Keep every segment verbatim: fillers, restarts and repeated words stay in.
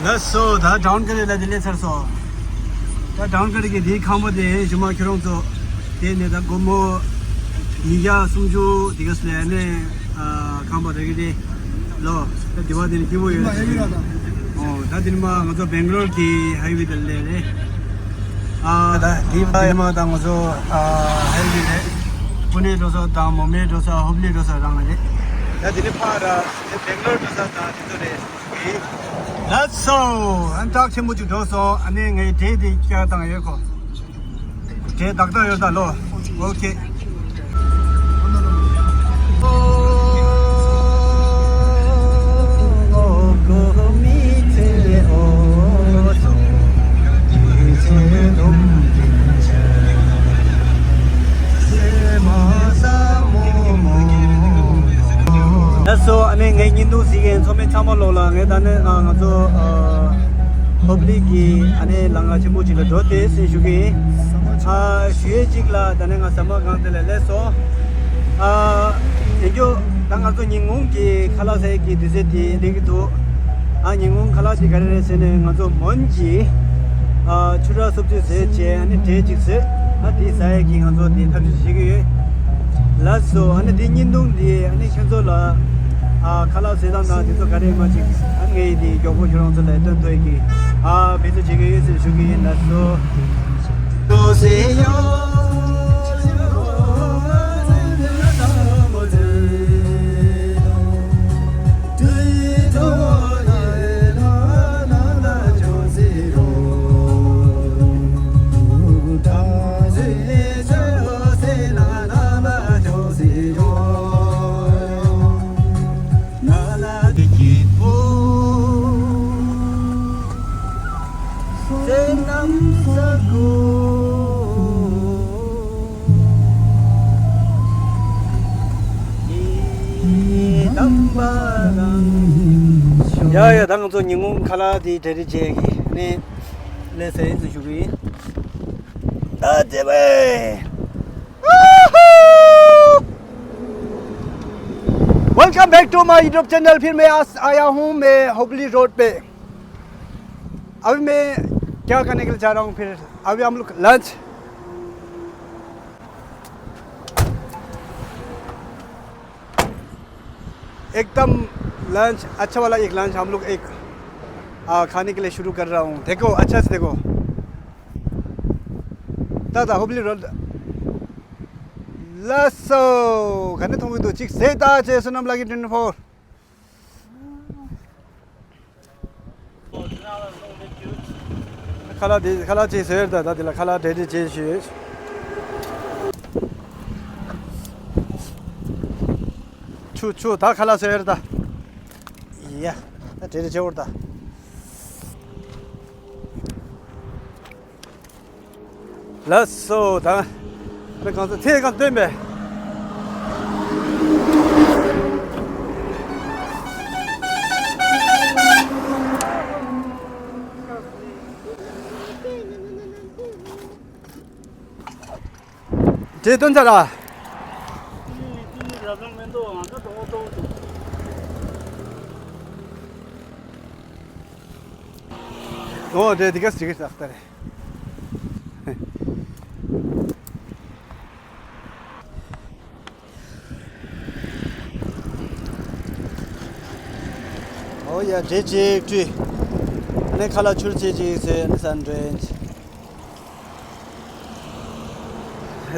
ལགས་སོ། ད་ཌའོན་ཀ་རེ་ལ་དེ་སླེབས་ཚར་སོང་། ད་ཌའོན་ཀ་རེ་གི་དེའི་ཁང་པ་དེ་གཞུག་མ་ཁྱོད་རང་ཚོ་དེ་ནས་ད་སྒོར་མོ་ཉིས་བརྒྱ་སུམ་ཅུ་དེ་ག་སུ་ལས་ནས་ཁང་པ་རེ་གི་རེ་ལོ། ད་དེ་བ་དེ་ནས་སྐྱིད་པོ་ཡོད་ལ། ཨོ་ད་དེ་ནས་མ་ང་ཚོ་སྦེང་ལོར་གི་ཧའི་ཝེ་དེ་ལས་རེད། ཨ་ད་དེ་བ་དེ་ནས་མ་ད་ང་ཚོ་ཧའི་ཝེ་རེད། པུ་ནེ་འགྲོ་ས་དང་མོ་མེ་འགྲོ་ས་ཧུབ་ལི་འགྲོ་ས་རང་རེད། ད་དེ་ནས་ཕར་དེ་སྦེང་ལོར་འགྲོ་ས་དང་དེ་ཚོ་རེད། ལགས་སོ། ཨ་ནི་ཊག་ཆེན་པོ་ཅིག་འགྲོ་སོང་། ཨ་ནི་ངའི་འབྲས་དེ་བསྐྱར་བཏང་ཡོད་ཁོ། འབྲས་ཏག་ཏག་ཡོད་ད་ལོ། ཨོ་ཁེ། ལགས་སོ། ཨ་ནི་ངའི་བརྙན་ཐུང་གཟིགས་མཁན་ཚང་མ་ལོག་ལ། ངས་ད་ནི་ང་ང་ཚོ་ཨ་ཧོབ་ལི་གི་ཨ་ནི་ལམ་ཁ་ཆེན་པོ་ཅིག་ལ་འགྲོ་དེ་ཟེར་ཞུ་གི་ཡིན། ཨ་ཞུ་ཡས་གཅིག་ལ་ད་ནི་ང་ཟ་མ་སྒང་དེ་ལ་སླེབས་སོང་། ཨ་དེ་རྒྱུ་ད་ང་ཚོ་ཉིན་གུང་གི་ཁ་ལག་ཟ་ཡས་ཀྱི་དུས་ཚོད་དེ་སླེབས་ཀྱི་འདུག་ཨ་ཉིན་གུང་ཁ་ལག་དེ་ག་རེ་རེད་ཟེར་ནས་ང་ཚོ་མོན་གྱི་ཨ་ཕྱུར་ར་སོབ་ཅིག་བཟོས་བྱས། ཨ་ནི་འབྲས་ཅིག་བཟོས། ཨ་དེ་ཟ་ཡས་ཀྱི་ང་ཚོ་དེ་ཐབས་ཤེས་བྱེད་ཀྱི་ཡོད། ལགས་སོ། ཨ་ནི་དེ་བརྙན་ཐུང་དེ་ཨ་ནི་ཁྱེད་ཚོ་ལ་ཨ་ཁ་ལག་བཟོས་སྟངས་དང་དེ་ཚོ་ག་རེ་མ་ཅིག་ཨ་ངས་དེ་མགྱོགས་པོ་ཁྱོད་རང་ཚོ་ལ་སྟོན་ཐུབ་ཡས་ཀྱི་ཨ་འབད་བརྩོན་བྱེད་ཀྱི་ཡོད་ཟེར་ཞུ་གི་ཡིན། ལགས་སོ། ཡ་ཡ། ད་ང་ཚོ་ཉིན་གུང་ཁ་ལག་དེ་གྲ་སྒྲིག་བྱེད་ཀྱི་ནས་ལས་ཟེར་ཡིན་ཞུ་གི་ཡིན། ད་དེ་བས། Welcome back to my YouTube channel। फिर मैं आज आया हूँ मैं हुबली रोड पे। अभी मैं क्या करने के लिए जा रहा हूँ फिर? अभी हम लोग लंच, एकदम लंच, अच्छा वाला एक लंच हम लोग एक आ, खाने के लिए शुरू कर रहा हूँ। देखो, अच्छा से देखो। ད་ད་ཧོབ་ལི་རོལ། ལགས་སོ། ག་ནས་མཐོང་གི་འདུག་ཅིག་ཟེར་ད་ཅེས་བསོད་ནམས་ལགས་ཀྱི་ཊུ་ཝེན་ཊི་ཕོར། ཁ་ལག་དེ་ཁ་ལག་ཅིག་ཟེར་ད། ད་དེ་ལ་ཁ་ལག་འབྲེལ་འདྲིས་བྱེད་ཞུས། ཆུ་ཆུ་ད་ཁ་ལག་ཟེར་ད། ཡ། ད་འབྲེལ་འདྲིས་བྱེད་འོར་ད། ལགས་སོ། ད་ནི་གང་ཚ་ཚེ་གང་སྟོན་པས། དེ་སྟོན་ཚར་ར། ཨོ་དེ་དེ་ག་སི་གི་ལག་ལྟ་རེད། ཨོ་ཡ་འབྲས་གཅིག་བཀྲུས། ཨ་ནི་ཁ་ལག་ཆུར་ཚོད་ཅིག་ཟོས། ཨ་ནི་ཟ་འདྲེན།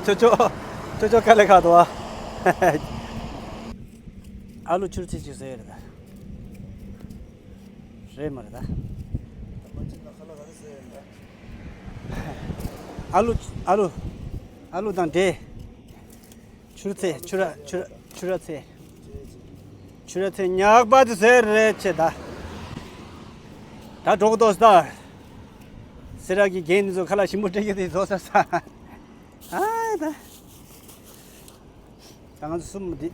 ཅོ་ཅོ་ཅོ་ཅོ་དཀའ་ལས་ཁག་འདུག་ཨ། ཨ་ལུ་ཆུར་ཚོད་ཅིག་ཟོས་རེད་ད། རེད་མ་རེད་ད། ཨ་ལུ་ཨ་ལུ་ཨ་ལུ་དང་འབྲས། ཆུར་ཚོད། ཆུ་ར་ཆུ་ར་ཆུ་ར་ཚོད། ཆུ་ར་ཚོད་ཉག་པ་དེ་ཟེར་རེད་ཆེ་ད། ད་འགྲོ་གི་འདུག་ད། སེ་ར་གི་རྒན་ཚོ་ཁ་ལག་ཞིམ་པོ་སྤྲད་ཀྱི་དེ་བཟོ་ས་ས། ཨ་ད། ད་ང་ཚོ་གསུམ་འདི།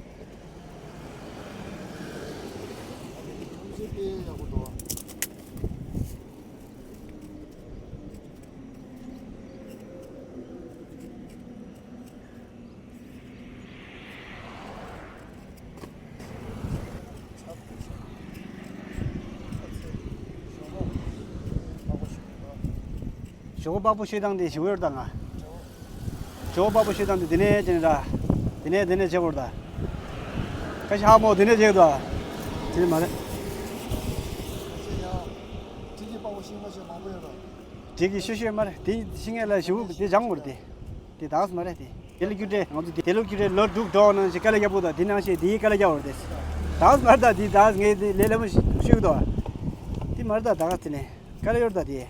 ཇོ་བོ་དཔའ་བོ་ཤོད་སྟངས་དེ་ཞིག་ཡོད་ད་ང་། ཇོ་བོ་དཔའ་བོ་ཤོད་སྟངས་དེ་དེ་ནས་དེ་ནས་ར། དེ་ནས་དེ་ནས་བྱེད་དགོས་ད། ཁ་ཤས་ཧ་མོ་དེ་ནས་བྱེད་དགོས་ད། དེ་ནས་མ་རེད། དེ་ཡང་། དེ་གི་དཔའ་བོ་ཤིང་མ་ཤེས་མང་པོ་ཡོད་ར། དེ་གི་ཤོད་ཤོད་མ་རེད་དེ་ཤིང་ངེ་ལ་ཞིག་དེ་སྦྱང་དགོས་རེད་དེ། དེ་དག་མ་རེད་དེ། དེ་ལོ་རྒྱུ་འབྲས་ང་ཚོ་དེ་ལོ་རྒྱུ་འབྲས་ལོ་དྲུག་འགྲོ་ནང་བཞིན་དཀའ་ལས་རྒྱག་པོ་དང་དེ་ནང་བཞིན་དེའི་དཀའ་ལས་རྒྱག་བར་དེ། དག་མ་རེད་ད་དེ་དག་ངས་དེ་ལས་སླ་མོ་ཞིག་ཞུ་གི་འདུག་དེ་མ་རེད་ད་དག་དེ་ནས་དཀའ་ལས་ཡོད་ད་དེ།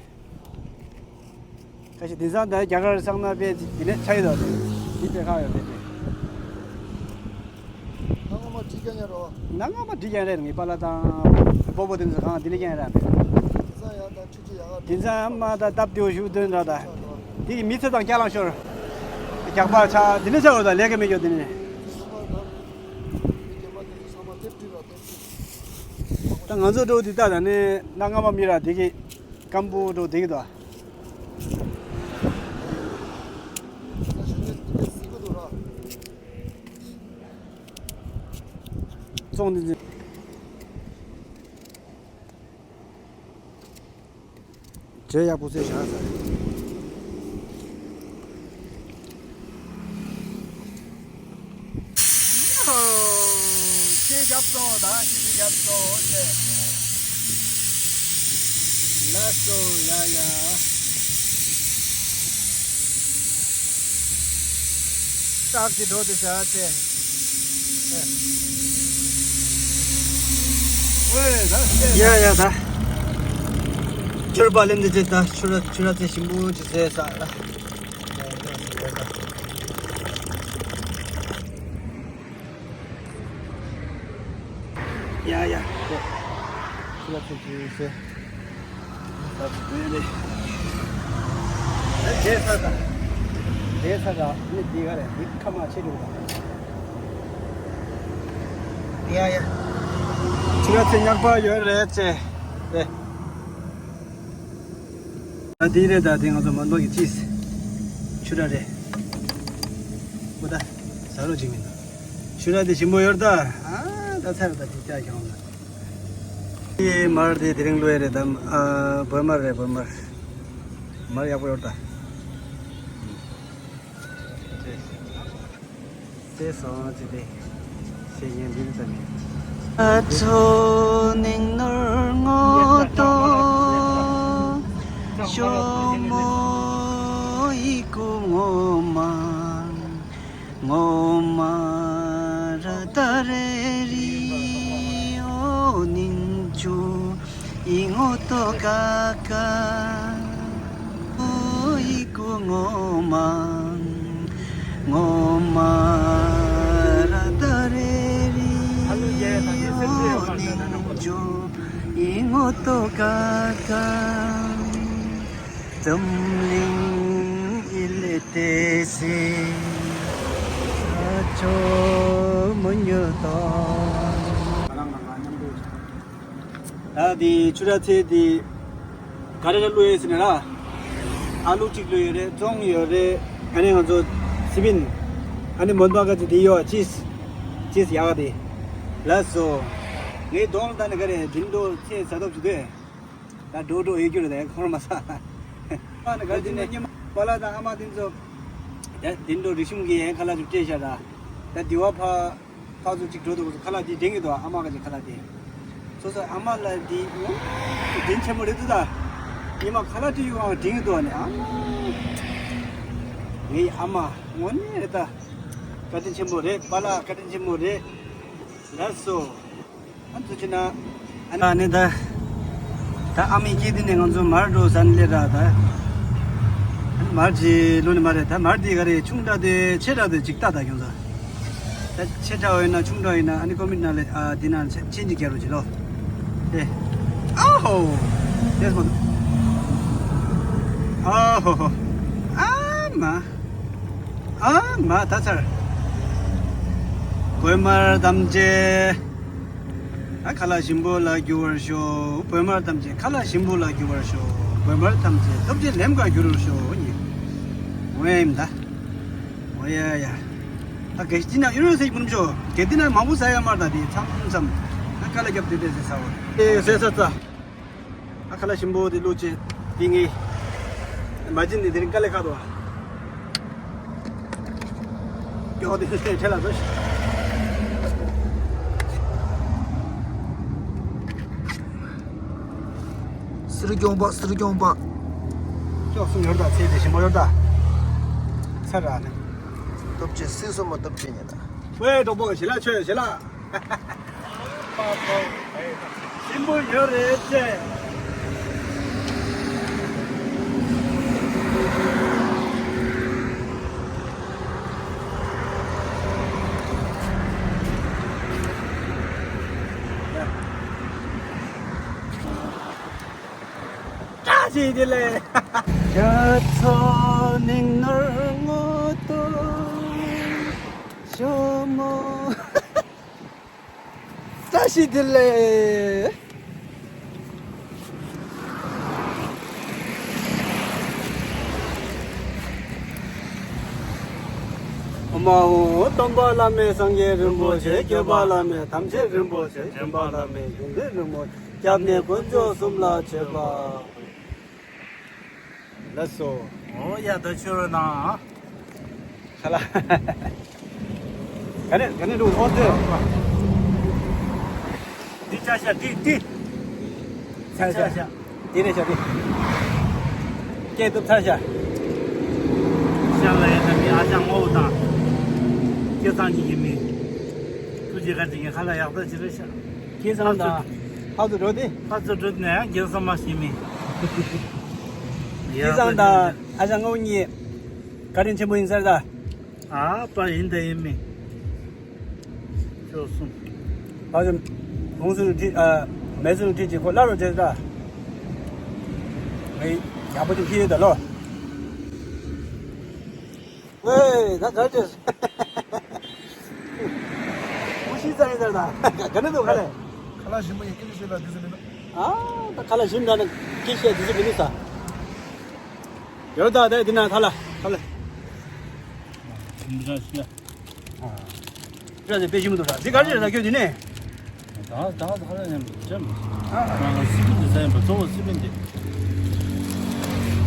ཁ་ཤས་དེང་སང་ད་རྒྱ་གར་སང་ན་དཔེ་དེ་ནས་ཆ་ཡོད་དོ། དེ་དཔེ་ཁག་ཡོད་དེ་དེ། ན་ངོ་མ་བྲིས་ཀྱང་ཡ་རོ། ན་ངོ་མ་བྲིས་ཀྱང་རེད་ངའི་པཱ་ལགས་དང་སྤོ་བོ་དེ་ཚོ་གང་དེ་ནས་ཀྱང་ར་མེད། དེང་སང་ཡང་ད་ཆུ་ཆུ་ཡག་དེང་སང་མ་ད་སྟབས་བདེ་བོ་ཞུ་དོན་ར་ད། དེ་གི་མི་ཚེ་དང་སྐྱ་ལང་ཤོར། རྒྱག་པ་ཆ་དེ་ནས་ཆ་འོ་ད་ལས་ཀ་མེད་ཀྱོ་དེ་ནས། ད་ང་ཚོ་འགྲོ་དེ་ད་ད་ནས་ན་ངོ་མ་མི་ར་དེ་གི་སྐམ་པོ་འགྲོ་དེ་གི་ད། བཙོང་འདི་འཛིན། བྱས་ཡག་པོ་བཟོས་བཞག་ཟེར། ཁྱེད་རྒྱབ་སོ་ད་ཁྱེད་ཀྱི་རྒྱབ་སོ་ཟེར། ལགས་སོ་ཡ་ཡ། སྟག་གི་འགྲོ་དེ་བྱ་ཚེ། ཡ་ཡ་ད། ཆུར་པ་ལེན་དེ་ཚེ་ད་ཆུར་ཆུར་ཚེ་ཞིམ་པོ་ཅི་ཚེ་ས་ལ། ཡ་ཡ། ཤི་ལ་ཚུགས་ཀྱི་ཟེར། ད་ཚུགས་ཀྱི་ཡོད་རེད། ད་བྱས་ས་དང་། བྱས་ས་དང་ནི་འདི་ག་རེད་འདི་ཁ་མ་ཆེ་འགྲོ་དང་། ཡ་ཡ། ཤི་ལ་ཚེ་ཉག་པ་ཡོད་རེད་ཅེ། རེད། ད་དེ་རེད་ད་དེ་ང་ཚོ་མོན་པ་གི་ཅིས། ཆུ་ར་རེད། ཨོ་ད། ཟ་རོ་ཅིག་མིན་ད། ཆུ་ར་དེ་ཞིམ་པོ་ཡོད་ད། ཨ་ད་ཚར་ད་དེ་ཅག་ཀྱང་ད། དེ་མར་དེ་དེ་རིང་ལོས་རེད་ད། ཨ་བོད་མར་རེད་བོད་མར། མར་ཡག་པོ་ཡོད་ད། ཚེ་སོང་ཚེ་དེ། ཚེ་ཡན་འདི་ཙམ་ཡིན། ཨ་ཚོ་ནིང་ནོར་ངོ་ཏོ། ཤོ་མོ་ཡི་ཀུ་ངོ་མ། ངོ་མ་ར་ད་རེ་རི་ཨོ་ནིང་ཆུ། ཨི་ངོ་ཏོ་ཀ་ཀ། ཨོ་ཨི་ཀུ་ངོ་མ། ངོ་མ་ར་ད་རེ་རི་ཨོ་ནིང་ཇོ། ཨི་ངོ་ཏོ་ཀ་ཀ། འཛམ་གླིང་ཨི་ལེ་ཏེ་སེ། ཨ་ཆོ་མོ་ཉོ་ཏོ། ད་དེ་ཆུ་ར་ཚེ་དེ་ག་རེ་ར་བླུགས་ཡོད་ཟེར་ན་ར། ཨ་ལུ་གཅིག་བླུགས་ཡོད་རེད། བཙོང་ཡོད་རེད། ཨ་ནི་ང་ཚོ་སི་པིན། ཨ་ནི་མོན་པ་ག་ཚོད་དེ་ཡོད་ཅིས། ཅིས་ཡག་དེ། ལགས་སོ། ངའི་གདོང་ལ་ད་ནི་ག་རེ་དྲིན་དུ་ཚེ་ཟ་ཐབས་ཞུ་དོས། ད་འགྲོ་འགྲོ་ཡོད་རྒྱུ་རེད་ད་ཁོར་མ་ས། ཨ་ནི་ག་དེ་ནི་པཱ་ལགས་དང་ཨ་མ་དེ་ཚོ། ད་དེ་འགྲོ་རིག་གཞུང་གི་ཡན་ཁ་ལག་ཅིག་སྤྲད་བཞག་ད། ད་དེ་བ་ཕ། ཕར་ཚུར་ཅིག་འགྲོ་འདུག་ཁ་ལག་དེ་དྲན་གྱི་འདུག་ཨ་མ་ག་ཅིག་ཁ་ལག་དེ། སོ་སོ་ཨ་མ་ལ་དེ་ངོ་། དྲིན་ཆེན་པོ་རེད་འདུག་ད། ཉི་མ་ཁ་ལག་སྤྲད་ཡོང་བ་དྲན་གྱི་འདུག་ཨ་ནི་ཨ་མ། ངའི་ཨ་མ་དངོས་གནས་རེད་ད། བཀའ་དྲིན་ཆེན་པོ་རེད་པཱ་ལགས་བཀའ་དྲིན་ཆེན་པོ་རེད། ལགས་སོ། ཨ་ཚོ་ཅི་ན། ཨ་ནི་ད། ད་ཨ་མའི་སྐྱིད་དེ་ནས་ང་ཚོ་མར་འགྲོ་ས་ནི་ལས་ར་ད། མར་གྱི་ལོ་ནི་མ་རེད་ད་མར་དེ་ག་རེ་ཆུང་དྲགས་དེ་ཆེ་དྲགས་དེ་ཅིག་ལྟ་ད་ཁྱོད་ཚོ། ད་ཆེ་དྲགས་ཡིན་ན་ཆུང་དྲགས་ཡིན་ན་ཨ་ནི་ཀོ་མེན་ཊི་ནང་ལ་ཨ་དེ་ན་ཆེན་གྱི་རྒྱལ་རོ་ཅི་ལོ། ཨེ། ཨ་ཧོ། དེས་མ་ཨ་ཧོ་ཧོ། ཨ་མ། ཨ་མ་ད་ཚར། བོད་མར་དམ་བཅའ། ཨ་ཁ་ལག་ཞིམ་པོ་ལ་འགྱུར་བར་ཤོག་བོད་མར་ཐམས་ཅད་ཁ་ལག་ཞིམ་པོ་ལ་འགྱུར་བར་ཤོག་བོད་མར་ཐམས་ཅད་སྟོབས་ཆེན་ལེམ་ཀ་འགྱུར་བར་ཤོག་ཉི། འོ་ཡ་ཡིན་ད། འོ་ཡ་ཡ། ད་གལ་སྲིད་ན་ཨི་རོ་ཟེར་གྱི་མིན་ཆོག་གལ་ཏེ་ན་མང་པོ་ཟ་ཡ་མར་ད་དེ་མཚམས་མཚམས། ཨ་ཁ་ལག་རྒྱབ་དེ་དེ་ཟེར་ས་འོ། ཨེ་ཟེར་ས་ཙ། ཨ་ཁ་ལག་ཞིམ་པོ་དེ་བླུགས་བྱས་དེ་ངས། མ་བྱིན་ནི་དེ་རིང་དཀའ་ལས་ཁག་འདུག་ཨ། ཀྱོག་དེ་ཁྲེལ་ལ་འགྲོ་ཤི། སིར་སྐྱོང་པ་སིར་སྐྱོང་པ། ཀྱོག་གསུམ་ཡོད་ད། ཚེ་དེ་ཞིམ་པོ་ཡོད་ད། ཚ་ར་ནི། སྟོབས་ཆེ་སྲིད་གསུམ་མ་སྟོབས་ཆེ་ཉེ་ད། ཝེ་གྲོགས་པོ་ཞི་ལ་ཆོས་ཞི་ལ། ཞིམ་པོ་ཡོད་རེད་ཅེ། བཀྲ་ཤིས་བདེ་ལེགས། རྒྱ་མཚོ་ནིང་ནོར་ངོ་ཏོ་ཞོ་མོ། བཀྲ་ཤིས་བདེ་ལེགས། ཨོཾ་ཨཱཿཧཱུྃ། སྟོན་པ་བླ་མེད་སངས་རྒྱས་རིན་པོ་ཆེ། སྐྱོབ་པ་བླ་མེད་དམ་ཆོས་རིན་པོ་ཆེ། འདྲེན་པ་བླ་མེད་ཡོན་ཏན་རིན་པོ་ཆེ། སྐྱབས་གནས་དཀོན་མཆོག་གསུམ་ལ་མཆོད་པ། ལགས་སོ། ཨོ་ཡ་ད་ཆོས་རོལ་གནང་། ཁ་ལག་ག་ནས་ག་ནས་འགྲོ། ཨོ་ཙི། འདི་ཆ་ཤ་འདི་འདི། ཆ་ཤ་ཤ། འདི་རེད་ཤ་འདི། སྐད་སྟོབས་ཚར་ཤ། ཤ་ལ་ཡ་ད་མི་ཨ་ཅག་ངོ་བོ་དང་། སྐལ་བཟང་གཉིས་ཀྱི་མི། ཐུགས་རྗེ་བཀའ་དྲིན་གྱིས་ཁ་ལག་ཡག་ཐག་ཆོད་རེད་ཤ། སྐལ་བཟང་དང་ཕར་ཚུར་འགྲོ་དེ། ཕར་ཚུར་འགྲོ་དེ་ན་ཡང་རྒན་བསམ་མ་ཤེས་མི། སྐལ་བཟང་དང་ཨ་ཅག་ངོ་བོ་གཉིས། བཀའ་དྲིན་ཆེན་པོ་ཡིན་ཟེར་ད། ཨ་པ་ཡིན་ད་ཡིན་མི། ཅོག་གསུམ། ཨ་ཅག་གོང་སུ་ཁྲིད་ཨ་མེ་སུ་ཁྲིད་ཅིག་ཁོ་སླར་རོ་བྱས་ད། ངས་ཡག་པོ་ཅིག་ཁྱེར་ཡོད་ད་ལོ། ཝེ་ད་ག་རེ་བྱས། ཀུ་ཤི་ཙང་ཡིན་ཟེར་ད། ག་ནས་འདུག་ག་ལས། ཁ་ལག་ཞིམ་པོ་ཡིན། ཀུ་ཤི་ལ་དུས་ཚོད་མི་འདུག་ཨ་ད་ཁ་ལག་ཞིམ་འདྲ་ན་ཀུ་ཤི་དུས་ཚོད་མི་འདུག་ས། ཡོད་ད་ད་འདི་ན་ཁ་ལག་ཁ་ལག་མི་འདྲ་ཤི་ལ། ཨ། ཅག་ཅག་དཔེ་ཞིམ་པོ་འདུག་ར། འདི་ག་རེ་རེད་ད་ཁྱོད་འདི་ནས། ད་ད་ད་ཧ་ལས་ནས་ཅམ། ཨ། ང་ང་སི་པན་དེ་ཟ་ཡིན་པ། གཙོ་བོ་སི་པན་དེ།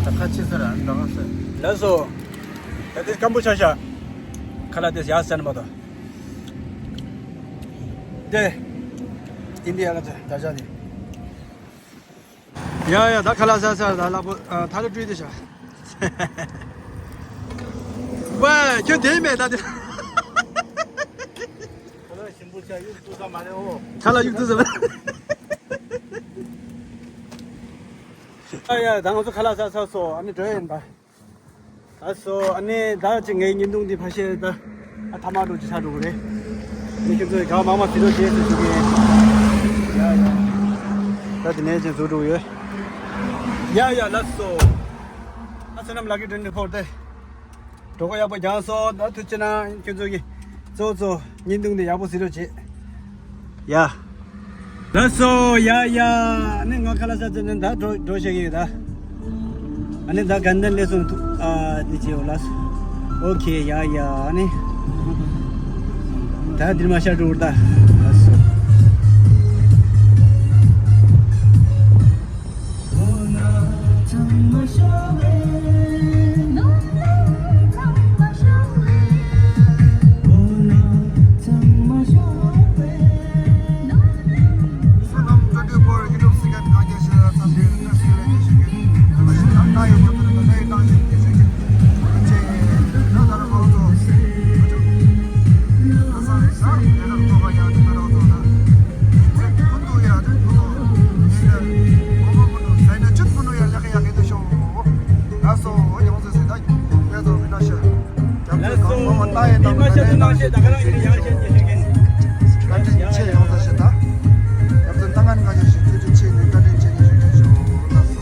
ད་ཁ་ཆེ་ས་ར་ད་ང་ས། ལགས་སོ། ད་དེ་སྐམ་པོ་ཆགས་ཤག་ཁ་ལག་དེ་ཡག་ས་ནི་མ་གཏོགས། དེ། ཨིན་ཌི་ཡ་ག་ཚོད་ད་ཆ་དེ། ཡ་ཡ་ད་ཁ་ལག་ཟ་ཟ་ད་ལག་པ་ཨ་ཐ་ལ་བཀྲུས་ཏེ་བཞག་ཝེ་ཁྱོད་དེ་མེད་ད་དེ། ཁ་ལག་ཞིམ་པོ་བྱ་གཡུག་ཐུབ་ས་མ་རེད་ཨོ། ཁ་ལག་གཡུག་ཐུབ་ས་མ་རེད། ཡ་ཡ་ད་ང་ཚོ་ཁ་ལག་ཟ་ཚར་སོང་། ཨ་ནི་འགྲོ་ཡིན་ད། ལགས་སོ། ཨ་ནི་ད་ཅི་ངའི་བརྙན་ཐུང་འདི་ཕལ་ཆེར་ད་ཨ་ཐ་མག་འགྲོ་ཅི་ཆགས་འགྲོ་གི་རེད། ཨ་ནི་ཁྱོད་ཚོས་ག་མང་མང་གཟིགས་རོགས་བྱེད་ཟེར་ཞུ་གི་ཡིན། ཡ་ཡ། ད་དེ་ནས་ཅི་བཟོ་འགྲོ་གི་ཡོད། ཡ་ཡ་ལགས་སོ། ཨ་བསོད་ནམས་ལགས་ཀྱི་དྲན་ནི་ཕོར་ཏེ། གྲོགས་པོ་ཡག་པོ་རྒྱག་སོང་། ད་ཐུགས་རྗེ་གནང་། ཁྱོད་ཚོ་གི་གཙོ་གཙོ་བརྙན་ཐུང་འདི་ཡག་པོ་གཟིགས་རོགས་བྱེད། ཡ། ལགས་སོ། ཡ་ཡ། ཨ་ནི་ང་ཁ་ལག་ཟ་ཚར་ནས་ད་འགྲོ་འགྲོ་བྱེད་ཀྱི་ཡོད་ད། ཨ་ནི་ད་དགའ་ལྡན་སླེབས་སོང་། ཐུགས་ཨ་འདི་བྱེད་འོ་ལགས་སོ། ཨོ་ཁེ། ཡ་ཡ། ཨ་ནི་ད་འདིར་མ་ཤར་འགྲོ་ད། ལགས་སོ། ལགས་སོ། མི་མ་ཤ་དུ་ནང་བཤད་ད་ག་རང་ཡིན་ཡང་བཤད་ཀྱི་ཞུ་གིན། བཀའ་དྲིན་ཆེ་ཡོང་ས་ཞེ་ད། ཡབ་ཚོ་ད་ང་ནི་ང་ཡོད་ཞིག་ཐུགས་རྗེ་ཆེ་ནས་བཀའ་དྲིན་ཆེ་ནས་ཞུ་རྒྱུ་ཞུ། ལགས་སོ།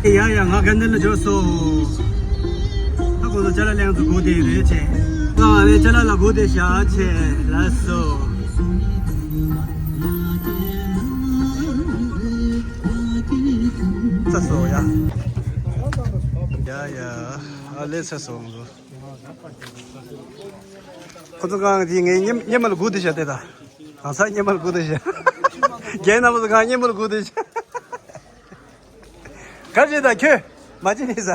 ཡ་ཡ་ང་དགའ་ལྡན་ལ་འབྱོར་སོང་། ད་ཁོ་ཚོ་ཅ་ལག་ལེན་ཚོ་སྒུག་བསྡད་རེད་ཆེ། ང་ཨ་བའི་ཅ་ལག་ལ་སྒུག་བསྡད་བཞག་ཆེ། ལགས་སོ། ཚ་སོ་ཡ། ཡ་ཡ། ཨ་ལས་ཚ་སོ་ང་ཚོ། ཁོ་ཚོ་གང་དེ་ངའི་སྙེ་སྙེ་མ་ལ་སྒུག་བསྡད་བཞག་དེ་ད། གང་ས་སྙེ་མ་ལ་སྒུག་བསྡད་བཞག་རྒན་རྣམ་པ་ཚོ་གང་སྙེ་མ་ལ་སྒུག་བསྡད་བཞག་ག་རེ་ད་ཁྱོད། མ་བྱིན་ནི་ཟ།